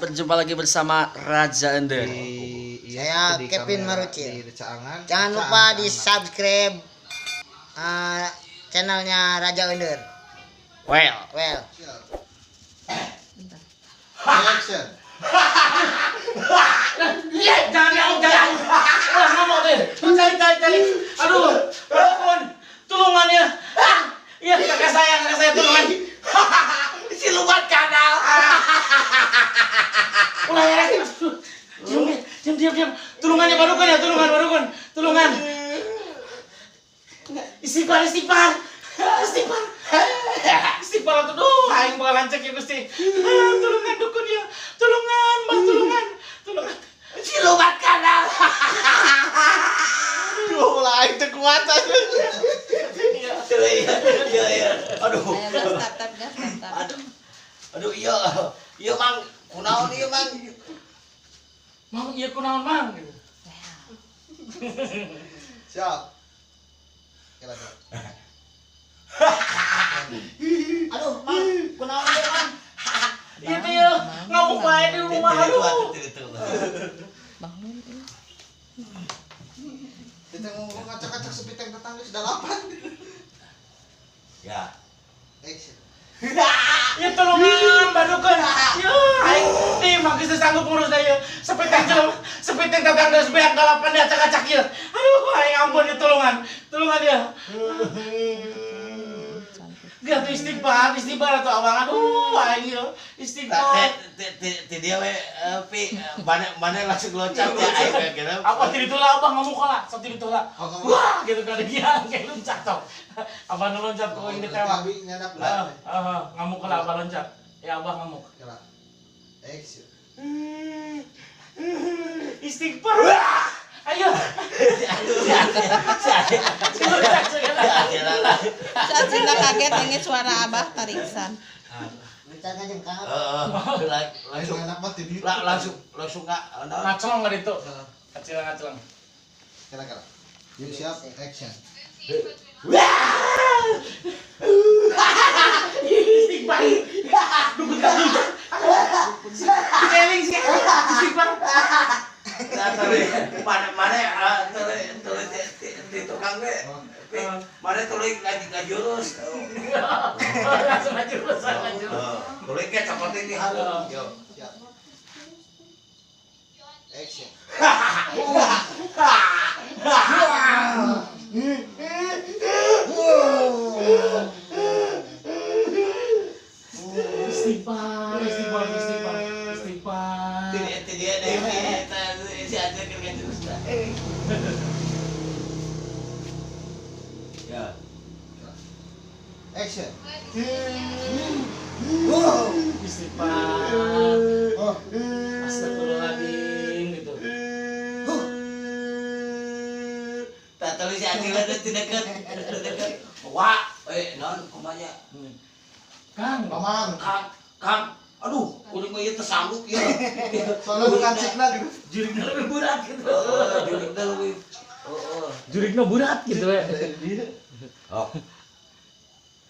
Berjumpa lagi bersama Raja Ender. Saya di Kevin kamera, Marucil. di Caangan. Jangan lupa di subscribe channelnya Raja Ender. Well. Well. Action. Iya, jangan jangan. Ulah ngomong deh. Cari cari cari. Aduh, ampun. Tulungan ya. Iya, kakak saya tulungan. Siluman kadal. Ulah ya. Diam, diam, diam, diam. Tulungannya barukan ya, tulungan barukan. Tulungan. Istighfar, istighfar. Istighfar. Istighfar atuh duh, aing bakal lancek ya Gusti. Tulungan dukun ya. Tulungan, Mbah, tulungan. Tulungan. Siluman kadal. Aduh, lah aing teu kuat aja. Iya. Iya, iya. Aduh. Ayo gas tap tap gas tap tap. Aduh. Aduh, iya. Iya, Mang. Kunaon ieu, Mang? Mang, iya kunaon, Mang gitu. Siap. Kira kira. Aduh, Mang, kunaon deui, Mang? Iya teh ya, ngamuk bae di rumah aduh. Bangun. Kita ngomong ngacak-ngacak sepiteng tetangga sudah delapan. Ya. Action. Ya tolongan badukeun. Ya aing nih mah geus sanggup ngurus da ieu. Sepiteng jelema, sepiteng tetangga geus beak dalapan diacak-acak ieu. Aduh, aing ampun ya tolongan. Tolongan ya. Gak tuh istighfar, istighfar atau abang aduh aing ieu istighfar. Ti dia we pi mana langsung loncat ya aing kira. Apa ti ditu lah abah ngamuk lah, sok ti ditu lah. Wah, gitu kan dia kayak loncat sok. Abah nu loncat kok ini tewak. Abi nyadak Heeh, ngamuk lah abah loncat. Ya abah ngamuk. Kira. Action. Istighfar. Ayo. Saat Cinta kaget dengar suara abah tariksan. Loncat ngajengkang. Langsung enak banget di langsung langsung enggak Ngaclong enggak itu. Kecil ngaclong. Kira kira. Yuk siap, action. Istighfar. Dukun sih. Istighfar. Nah, mana mana tuluy di tukang we. Mana tuluy ngajurus. Langsung ngajurus, ngajurus. Tuluy ke cokotin di halu. Yo, siap. Action. Istighfar, istighfar, istighfar, istighfar. Tidak tidak ada si aja keur ngajurus dah. Ya. Action. Istighfar. Astagfirullahaladzim gitu. Tak tahu si Acil ada tidak dekat, dekat. Wah, non kumanya. Kang, Paman. Kang, Kang. Aduh, kuring mah ieu teu sanggup ieu. Soalnya bukan cikna gitu. Jurigna lebih berat gitu. Heeh, jurigna lebih. Heeh. Jurigna berat gitu ya. Oh.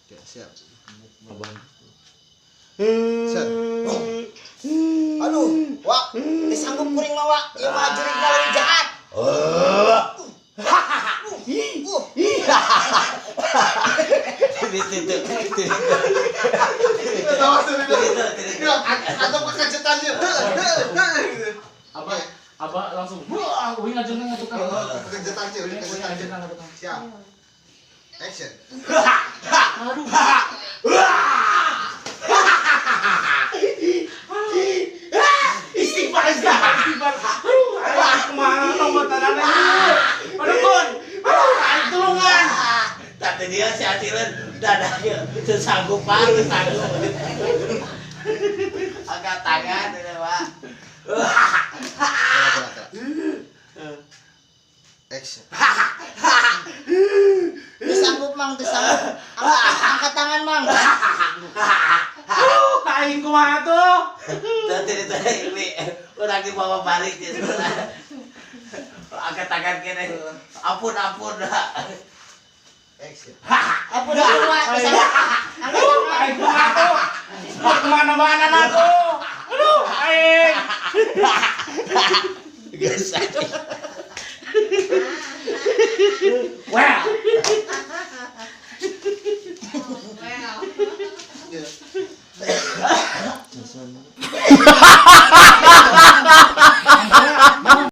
Oke, siap. Abang. Siap. Aduh, Wak, teu sanggup kuring mah, Wak. Ieu mah jurigna leuwih jahat. Atau kekejutannya. Apa? Apa langsung wah, uing ngajengna ngatukang. Kekejutannya, kekejutannya. Siap. Action. Aduh. Istighfar, istighfar, istighfar. Aduh, aing kemana nomor tanahnya? Aduh, kun. Aduh, aing tulungan. Tadi dia si Acilen dadanya sesanggup pak, sesanggup. Angkat tangan ini pak. Action. Teu sanggup, Mang, teu sanggup. Angkat tangan, Mang. Aduh, aing kumaha tuh? Tadi ini orang dibawa balik dia sebenarnya. Angkat tangan kene. Ampun, ampun. Action. Ampun, ampun, Wak. Teu sanggup. Angkat tangan. Aing kumaha tuh? Kemana-mana aku. Aduh, aing aing. Geus. Wah. Well. Iya.